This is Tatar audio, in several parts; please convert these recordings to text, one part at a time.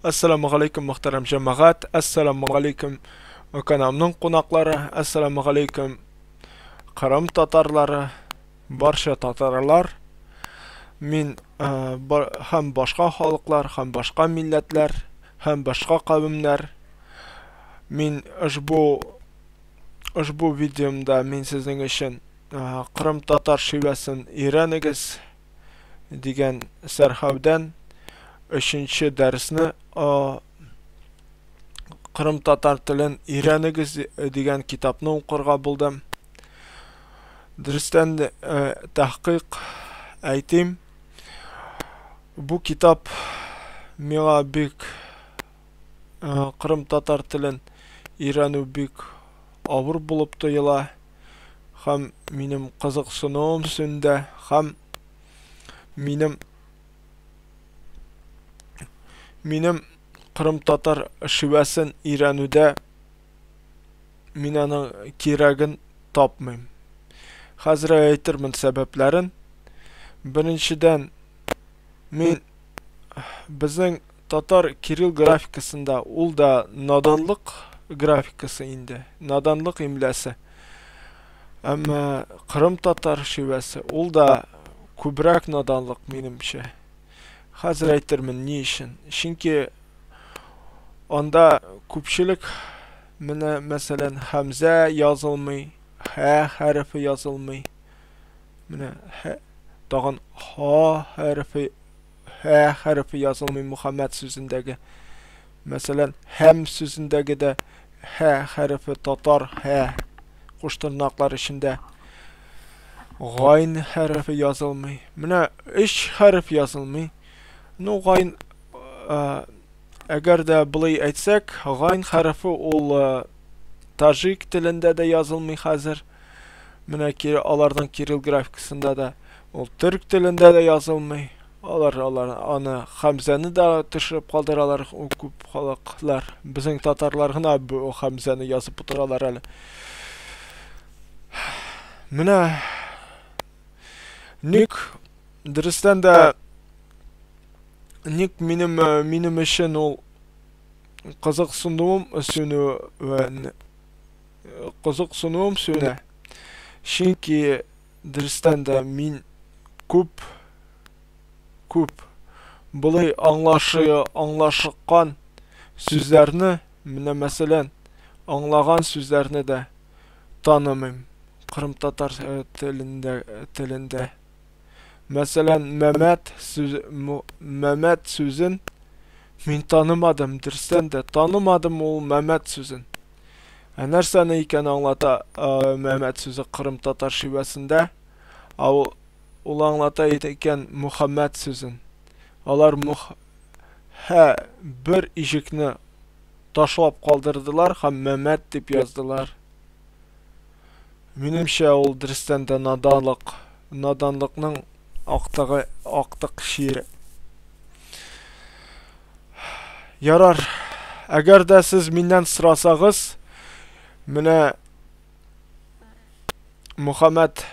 Әссәламү галәйкүм, мөхтәрәм җәмәгать. Әссәламү галәйкүм, каналымның кунаклары. Әссәламү галәйкүм, Кырым татарлары, барча татарлар. Мин һәм башка халыклар, һәм башка милләтләр, һәм башка кавемнәр. Мин ошбу ошбу видеомда мин сезнең өчен Кырым татар шивәсен өйрәнегез дигән сәрхәүдән өченче дәресне Кырым татар телен өйрәнегез дигән китапны укырга булдым. Дөрестән дә, тәхкыйк әйтим, бу китап миңа бик кырым татар телен өйрәнү бик авыр булып тоела һәм минем кызыксынуым сүнде һәм минем минем кырым татар шивәсен өйрәнүдә мин аның кирәген тапмыйм. Хәзер әйтермен сәбәпләрен. Беренчедән, мин безнең татар кирилл графикасында ул да наданлык графикасы инде, наданлык имләсе. Әмма кырым татар шивәсе ул да күбрәк наданлык минемчә. Хәзер әйтермен ни өчен. Чөнки анда күпчелек менә мәсәлән хәмзә язылмый, хә хәрефе язылмый. Менә хә тагын ха хәрефе һә хәрефе язылмый Мөхәммәд сүзендәге. Мәсәлән, һәм сүзендәге дә һә хәрефе татар һә куштырнаклар эчендә. Гайн хәрефе язылмый. Менә өч хәреф язылмый. Ну, гайн, әгәр дә болай әйтсәк, гайн хәрефе ул таҗик телендә дә язылмый хәзер. Менә аларның кирилл графикасында да ул төрк телендә дә язылмый. Алар алар аны хәмзәне дә төшереп калдыралар күп халыклар. Безнең татарлар гына бу хәмзәне язып утыралар әле. Менә ник дөрестән дә ник минем минем өчен ул кызыксынуым сүнү кызыксынуым сүнә. Чөнки дөрестән дә мин күп күп болай аңлашы аңлашыккан сүзләрне, менә мәсәлән, аңлаган сүзләрне дә танымыйм кырымтатар телендә телендә. Мәсәлән, Мәмәт сүз Мәмәт сүзен мин танымадым, дөрестән дә танымадым ул Мәмәт сүзен. Ә нәрсәне икән аңлата Мәмәт сүзе кырым татар шивәсендә? Ә ул, ул аңлата икән Мөхәммәт сүзен. Алар мөх һә бер иҗекне ташлап калдырдылар һәм Мәмәт дип яздылар. Минемчә, ул дөрестән дә наданлык, наданлыкның актыгы, актык чире. Ярар. Әгәр дә сез миннән сорасагыз, менә Мөхәммәд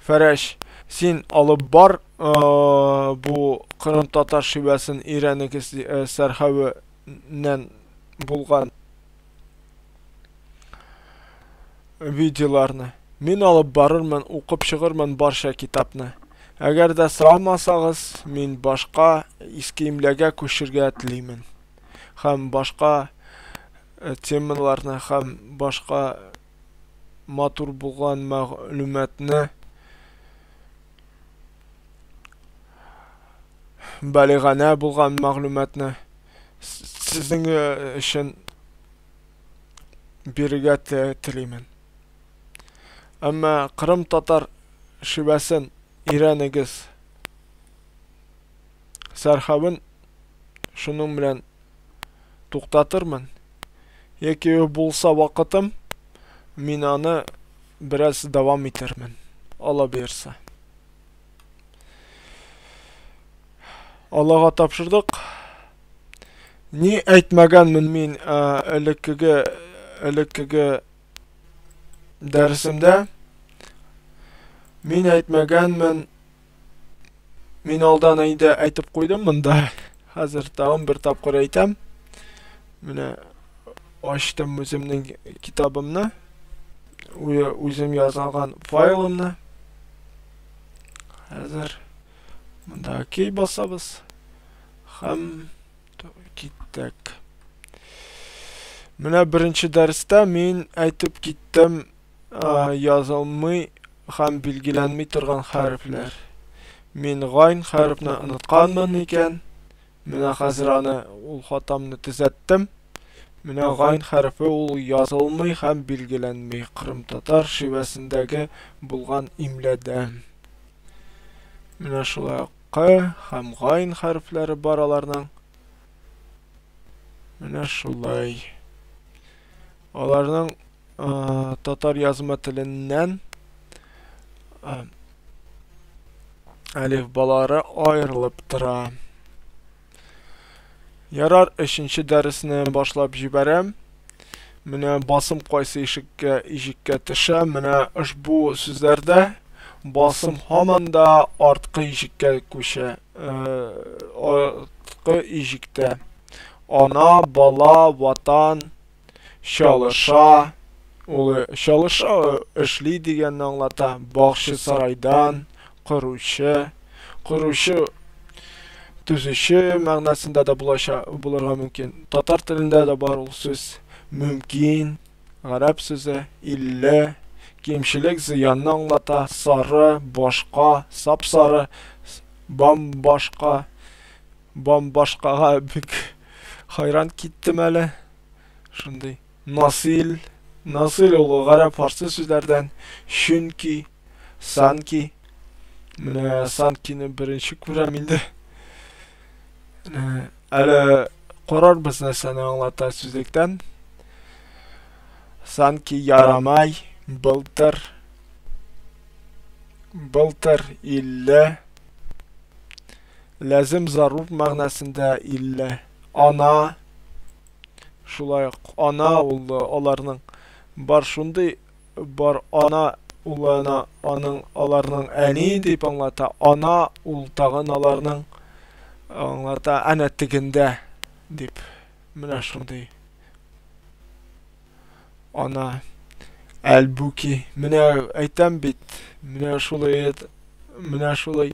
Фәрәш, син алып бар бу кырым татар шивәсен өйрәнегез сәрхәвеннән булган видеоларны. Мин алып барырмын, укып чыгырмын барча китапны. Әгәр дә сорамасагыз, мин башка иске имләгә күчергә телимен. Һәм башка э, темаларны һәм башка матур булган мәгълүматны балиганә булган мәгълүматны сезнең э, өчен бирергә телимен. Әмма кырым татар шивәсен өйрәнегез. Сәрхәвен шуның белән туктатырмын. Яки булса вакытым, мин аны бераз дәвам итермен. Алла боерса. Аллага тапшырдык. Ни әйтмәгәнмен мин элеккеге элеккеге дәресемдә? Мин әйтмәгәнмен. Мин алдан инде әйтеп куйдым монда. Хәзер тагын бер тапкыр әйтәм. Менә ачтым үземнең китабымны, үзем язган файлымны. Хәзер монда окей басабыз һәм киттек. Менә беренче дәрестә мин әйтеп киттем, язылмый һәм билгеләнми торган хәрефләр. Мин гайн хәрефне онытканмын икән. Менә хәзер аны ул хатамны төзәттем. Менә гайн хәрефе ул язылмый һәм билгеләнми кырымтатар шивәсендәге булган имләдә. Менә шулай к һәм гайн хәрефләре бар аларның. Менә шулай. Аларның татар язма теленнән әлифбалары аерылып тора. Ярар, өченче дәресне башлап җибәрәм. Менә басым кайсы ишеккә, иҗеккә төшә. Менә ошбу сүзләрдә басым һаман да арткы иҗеккә күчә. Арткы иҗектә. Ана, бала, ватан, чалыша, ул чалыша эшли дигәнне аңлата. Бакчы сарайдан, коручы, коручы төзүче мәгънәсендә дә булача, булырга мөмкин. Татар телендә дә бар ул сүз. Мөмкин, гарәп сүзе, илле, кимчелек зыянны аңлата, сары, башка, сап-сары, бамбашка, бамбашкага бик хайран киттем әле. Шундый. Насил, насил ул гарәп фарсы сүзләрдән, чөнки, санки. Менә санкины беренче күрәм инде. Әле карарбыз нәрсәне аңлата сүзлектән. Санки ярамай, былтыр, былтыр илле, ләзем зарур мәгънәсендә илле, ана, шулай ук ана ул аларның бар шундый бар ана ул ана аның аларның әни дип аңлата, ана ул тагын аларның аңлата әнә тегендә дип. Менә шундый ана. Әлбүки, менә әйтәм бит, менә шулай, менә шулай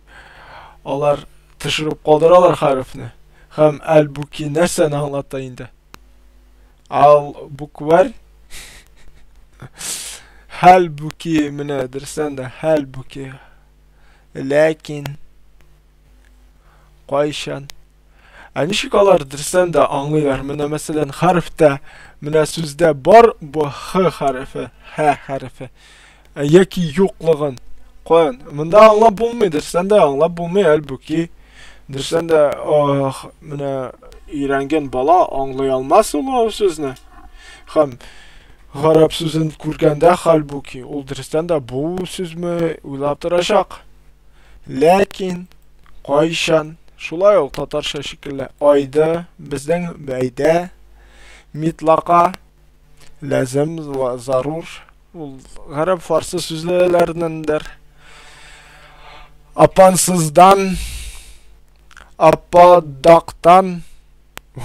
алар төшереп калдыралар хәрефне. Һәм әлбүки нәрсәне аңлата инде? Ал букварь. Хәлбүки, менә дөрестән дә хәлбүки. Ләкин кайчан? Ә ничек алар дөрестән дә аңлыйлар? Менә мәсәлән, хәрефтә, менә сүздә бар бу х хәрефе, һ хәрефе яки юклыгын. Каян? Монда аңлап булмый, дөрестән дә аңлап булмый, әлбүки. Дөрестән дә, менә өйрәнгән бала аңлый алмас ул ул сүзне. Һәм гарәп сүзен күргәндә, хәлбүки, ул дөрестән дә бу сүзме уйлап торачак. Ләкин кайчан? Шулай ул татарча шикелле. Айды, безнең бәйдә, митлака, ләзем, зарур. Ул гарәп фарсы сүзләреннәндер. Апансыздан, ападактан,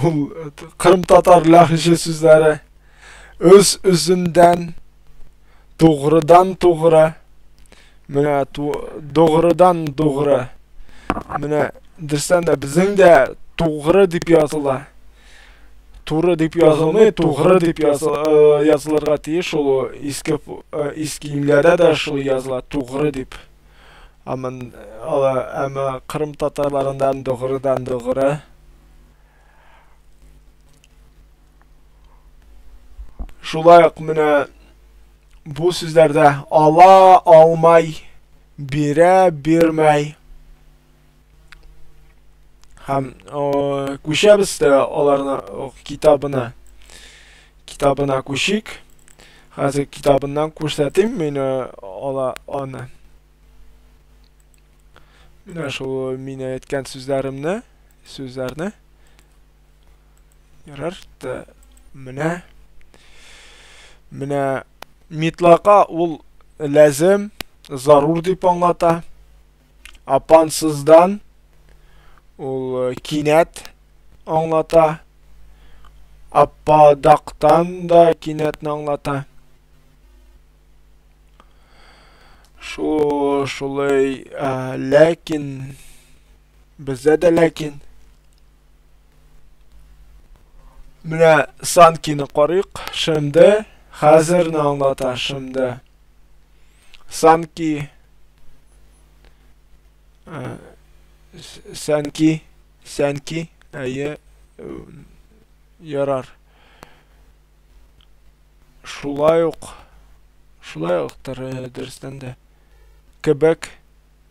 ул кырым татар ләһҗә сүзләре. Үз үзендән, тугрыдан тугры. Менә тугрыдан тугры. Менә дөрестән дә безнең дә тугры дип языла. Туры дип язылмый, тугры дип язылырга тиеш ул иске иске имләдә дә шул языла, тугры дип. Әмма әмма Кырым татарларыннан догрыдан догры. Шулай ук менә бу сүзләрдә ала, алмай, бирә, бирмәй. Һәм күчәбез дә аларны китабына. Китабына күчик. Хәзер китабыннан күрсәтим мин ала аны. Менә шул мин әйткән сүзләремне, сүзләрне. Ярар, менә менә митлака ул ләзем, зарур дип аңлата. Апансыздан ул кинәт. аңлата. Аппадактан да кинәтне аңлата. Шулай, ләкин бездә дә ләкин. Менә санкины карыйк. Шымды, хәзерне аңлата, шымды. Санки, сәнки, сәнки, әйе, ярар. Шулай ук, шулай уктыр, дөрестән дә. Кебек,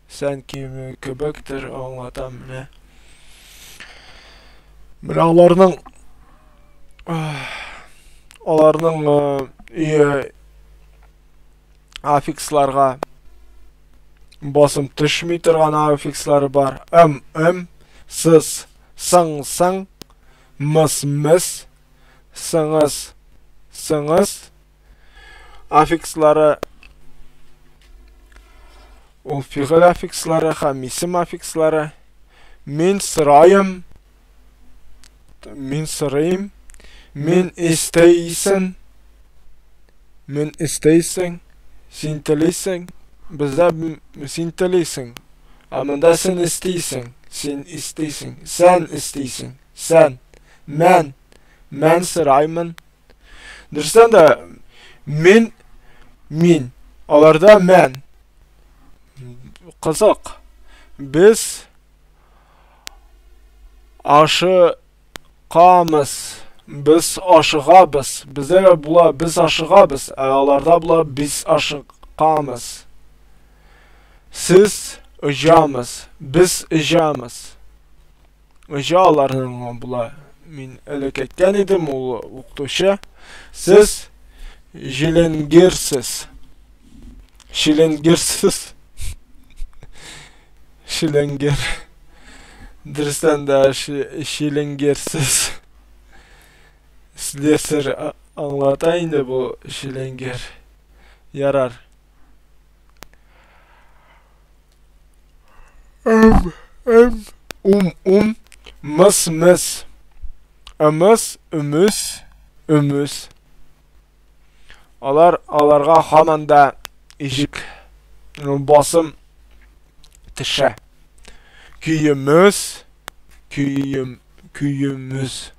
сәнки кебектер аңлата менә. Менә аларның аффиксларга басым төшми торган аффикслары бар. Ым, ым, сыз, сың, сың, мыс, мыс, сыңыз, сыңыз аффикслары, ул фигыль аффикслары һәм исем аффикслары. Мин сорайым, мин сорыйм, мин истейсен, мин истейсең, син телисең, бездә син телисең, ә монда син истейсең, син истейсең, сән истейсең, сән, мән, мән сораймын. Дөрестән дә мин, мин, аларда мән. Кызык. Без ашыкамыз, без ашыгабыз. Бездә була без ашыгабыз, ә аларда була без ашыкамыз. Сез оҗамыз, без оҗамыз. Оҗа аларның була. Мин элек әйткән идем, ул укытучы. Сез җиленгерсез. Шиленгерсез. Шиленгер. Дөрестән дә шиленгерсез. Слесарь аңлата инде бу шиленгер. Ярар. Ым, ым, ум, ум, мыс, мыс. Ымыс, өмес, өмес. Алар, аларга һаман да иҗек басым төшә. Көемез, көем, көемез.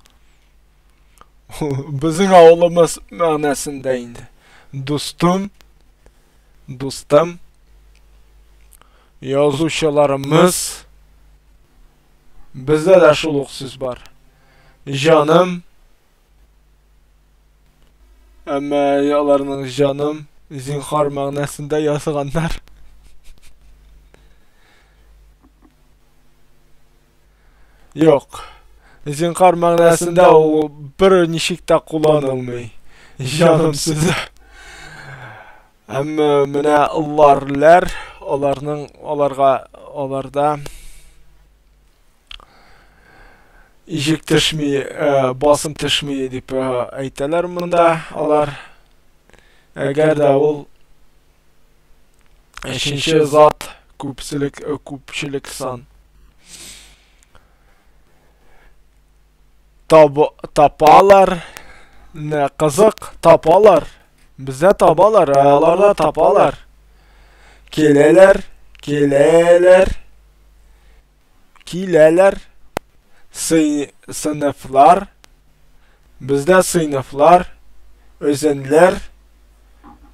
Безнең авылымыз мәгънәсендә инде. Дустым, дустым. Язучыларымыз. Бездә дә шул ук сүз бар. Җаным. Әмма аларның җаным зинхар мәгънәсендә язганнар. Юк. Зинхар мәгънәсендә ул бер ничек тә кулланылмый. Җаным сүзе. Әмма менә ларлар, аларның аларга аларда иҗек төшми, басым төшми дип әйтәләр монда алар. Әгәр дә ул өченче зат күпчелек, күпчелек сан. Тапалар, не кызык, тапалар. Бездә табалар, ә аларда тапалар. Киләләр, киләләр. Киләләр. Сыйныфлар. Бездә сыйныфлар. Өзәнләр.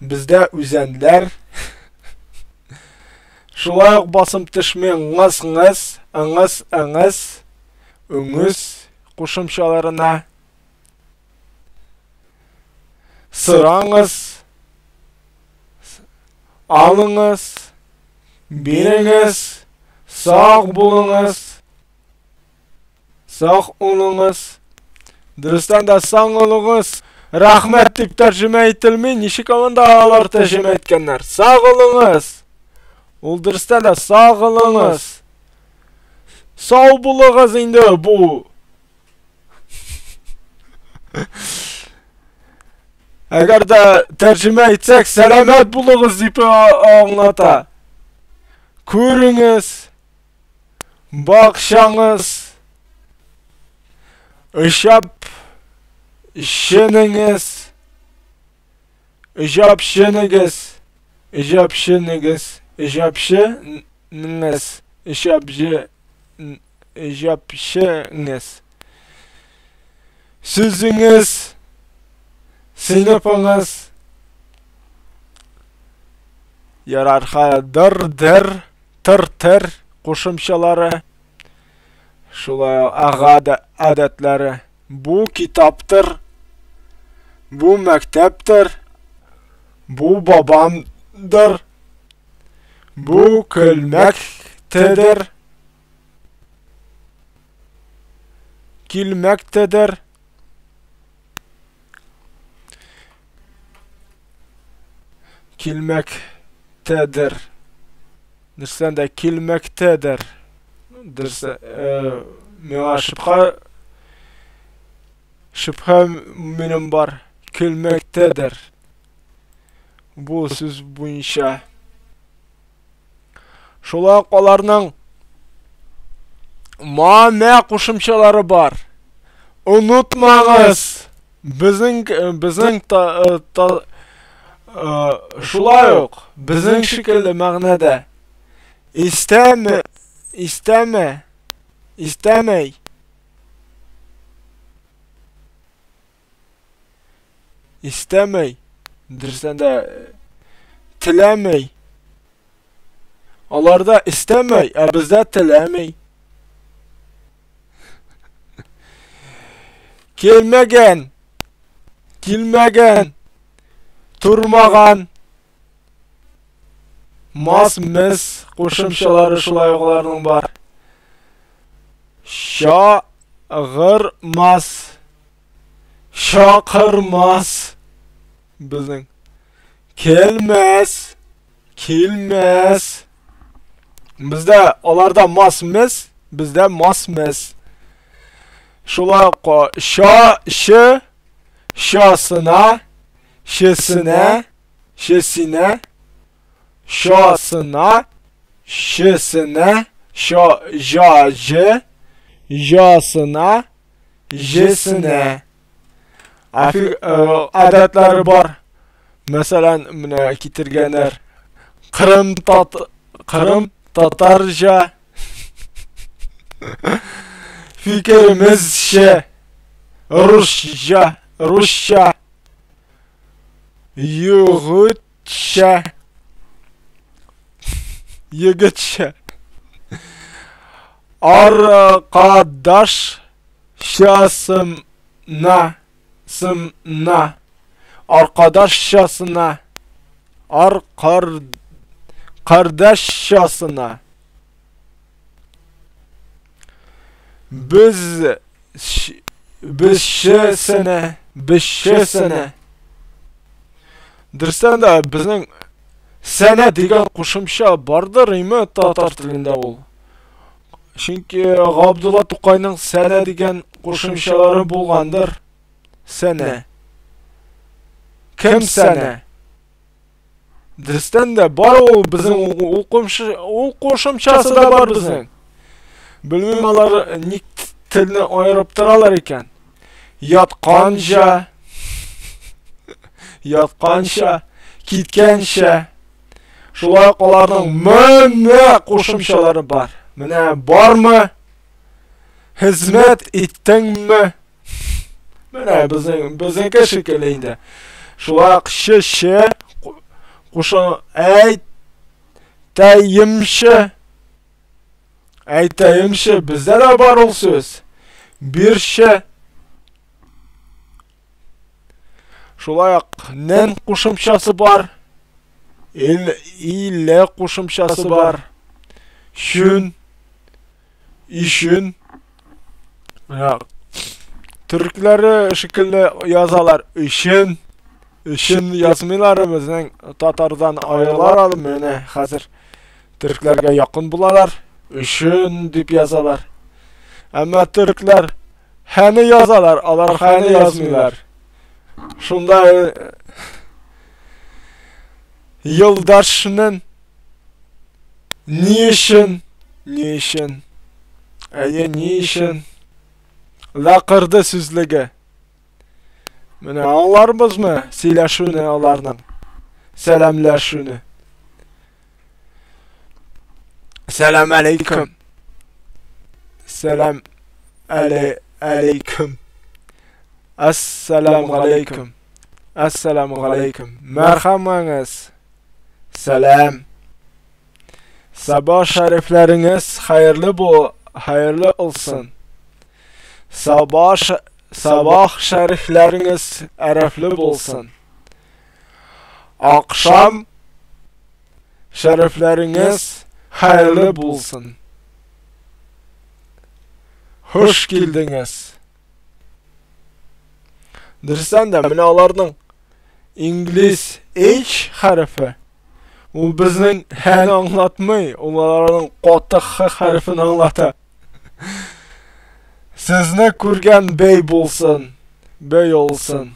Бездә үзәнләр. Шулай ук басым төшми ңыз ңыз, ыңыз ыңыз, үңүз кушымчаларына. Сыраңыз, алыңыз, бирегез, сак булыңыз, сак улыңыз. Дөрестән дә саң улыңыз. Рәхмәт дип тәрҗемә ителми, ничек анда алар тәрҗемә иткәннәр? Сак улыңыз. Ул дөрестән дә сак улыңыз. Сау булыгыз инде бу. Әгәр дә тәрҗемә итсәк, сәламәт булыгыз дип аңлата. Күреңез, бакчаңыз. Ышап шенеңез. Ижапшенегез. Ижапшенегез. Ижапшенеңез. Ижапже Ижапшеңез. Сүзеңез. Сыйныфыңыз. Ярар, дыр, дыр, тыр, тыр кушымчалары. Шулай ага да гадәтләре. Бу китаптыр. Бу мәктәптер. Бу бабамдыр. Бу көлмәктедер. Килмәктедер. Килмәктәдер. Дөрестән дә килмәктәдер. Дөрес, миңа шөбһә шөбһә минем бар. Килмәктәдер. Бу сүз буенча. Шулай ук аларның ма, мә кушымчалары бар. Онытмагыз, безнең безнең та, та, шулай ук безнең шикелле мәгънәдә истәме, истәмә, истәмәй. Истәмәй, дөрестән дә теләмәй. Аларда истәмәй, ә бездә теләмәй. Килмәгән, килмәгән, тормаган. Мас, мес кушымчалары шулай ук аларның бар. Чагырмас. Чакырмас. Безнең. Келмәс. Килмәс. Бездә аларда мас мес, бездә мас мес. Шулай ук ша, шы, шасына, шесенә, шесенә, шасына, шесенә, ша, жа, же, жасына, жесенә. Гадәтләре бар. Мәсәлән, менә китергәннәр. Кырым тат Кырым татарча фикеремезчә русча русча егетчә егетчә аркадаш часымна сымна аркадашчасына аркар кардашчасына без безчесенә безчесенә. Дөрестән дә безнең сәнә дигән кушымча бардыр име татар телендә ул. Чөнки Габдулла Тукайның сәнә дигән кушымчалары булгандыр. Сәнә. Кем сәнә? Дөрестән дә бар ул безнең ул ул кушымчасы да бар безнең. Белмим алар ник телне аерып торалар икән. Ятканча, ятканча, киткәнчә. Шулай ук аларның менә кушымчалары бар. Менә бармы? Хезмәт иттеңме? Менә безнең безнеңке шикелле инде. Шулай ук ш-ш куша әйтәемче. Әйтәемче бездә дә бар ул сүз. Бирче. Шулай ук нен кушымчасы бар. Ил, иле кушымчасы бар. Чүн, ишүн. Төркләре шикелле язалар. Өчен, өчен язмыйлар безнең татардан аерылар алып менә хәзер төркләргә якын булалар. Өчен дип язалар. Әмма төркләр хәне язалар, алар хәне язмыйлар. Шунда елдашның ни өчен, ни өчен, әйе, ни өчен? Лакырды сүзлеге. Менә аңларбызмы сөйләшүне аларның? Сәламләшүне. Сәлам алейкум. Сәлам алейкум. Ассаламу алейкум. Ассаламу алейкум. Мәрхәмәңез. Сәлам. Саба шәрифләреңез хәерле бул, хәерле булсын. Саба сабах шәрифләреңез әрәфле булсын. Акшам шәрифләреңез хәерле булсын. Хуш килдеңез. Дөрестән дә, менә аларның инглиз H хәрефе ул безнең Һ-ны аңлатмый, ул аларның каты Х хәрефен аңлата. Сезне күргән бей булсын, бей olsun.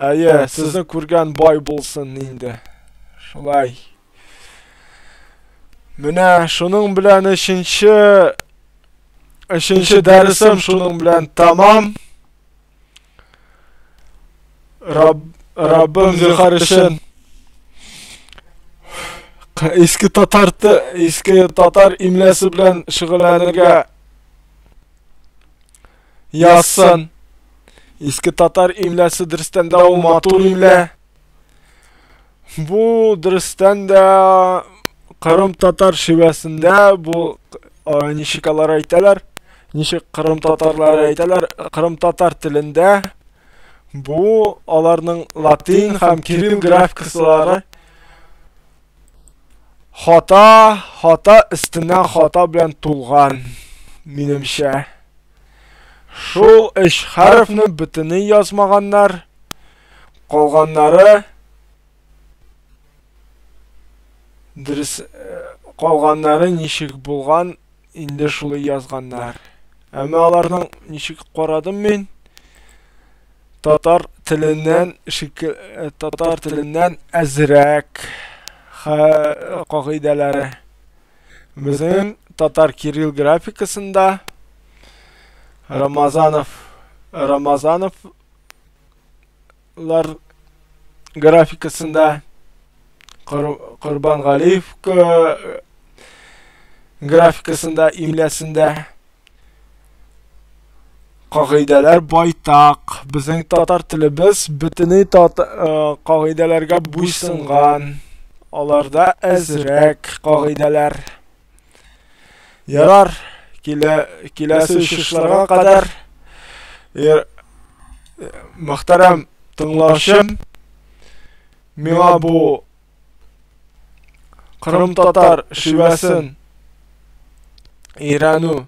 Әйе, сезне күргән бай булсын инде. Шулай. Менә шуның белән өченче дәресем шуның белән тамам. Раб, Раббым зинһар өчен иске татар иске татар имләсе белән шөгыльләнергә язсын. Иске татар имләсе дөрестән дә ул матур имлә. Бу дөрестән дә Кырым татар шивәсендә бу ничек алар әйтәләр, ничек кырым татарлары әйтәләр, кырым татар телендә бу аларның латин һәм кирилл графикасылары хата, хата өстенә хата белән тулган, минемчә. Шул өч хәрефне бөтенләй язмаганнар. Калганнары дөрес, калганнары ничек булган, инде шулай язганнар. Әмма аларның ничек карадым мин, татар теленнән шикел, татар теленнән әзрәк кагыйдәләре. Безнең татар кирилл графикасында Рамазанов Рамазанов лар графикасында Корбангалиев графикасында имләсендә кагыйдәләр байтак. Безнең татар телебез бөтенләй кагыйдәләргә буйсынган. Аларда әзрәк кагыйдәләр. Ярар, килә, киләсе очышларга кадәр мөхтәрәм тыңлаучым, миңа бу Кырым татар шивәсен өйрәнү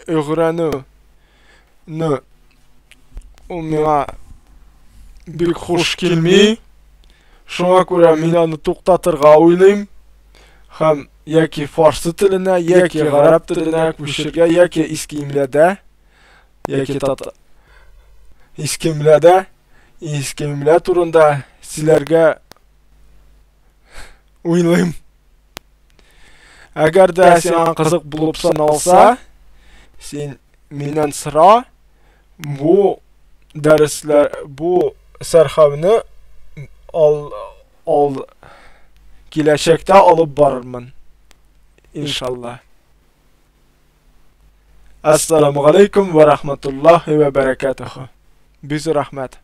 өйрәнү ул миңа бик хуш килми. Шуңа күрә мин аны туктатырга уйлыйм һәм яки фарсы теленә, яки гарәп теленә күчергә, яки иске имләдә, яки тата иске имләдә, иске имлә турында сөйләргә уйлыйм. Әгәр дә сиңа кызык булып саналса, син миннән сора, бу дәресләр, бу сәрхәвне ал, ал киләчәктә алып барырмын. Иншалла. Ассаламу алейкум ва рахматуллахи ва баракатуху. Бик зур рәхмәт.